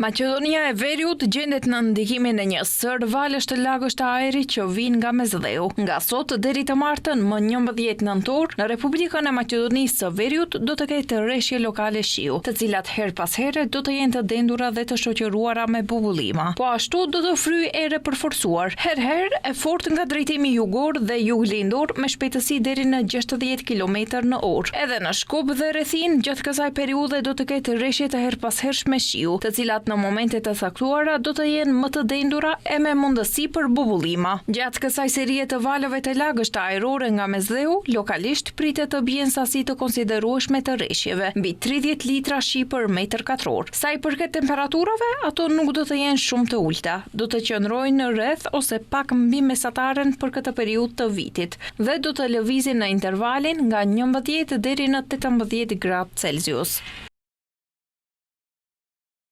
Maqedonia e Veriut gjendet nën ndikimin e një sërë valësh të lagësht të ajrit që vijnë nga Mesdheu. Nga sot deri të martën, më 11 nëntor, në Republikën e Maqedonisë së Veriut do të ketë reshje lokale shiu, të cilat herë pas here do të jenë të dendura dhe të shoqëruara me bubullima. Po ashtu do të fryjë erë e përforcuar, herë-herë e fortë nga drejtimi jugor dhe juglindor me shpejtësi deri në 60 kilometër në orë. Edhe në Shkup dhe rrethinë, gjatë kësaj periudhe do të ketë reshje të herëpashershme shiu, të cilat në momente të caktuara do të jenë më të dendura e me mundësi për bubullima. Gjatë kësaj serie të valëve të lagështa ajrore nga Mesdheu, lokalisht pritet të bien sasi të konsiderueshme të reshjeve, mbi 30 litra shi për metër katror. Sa i përket temperaturave, ato nuk do të jenë shumë të ulëta, do të qëndrojnë rreth ose pak mbi mesataren për këtë periudhë të vitit dhe do të lëvizin në intervalin nga 11 deri në 18 gradë Celsius.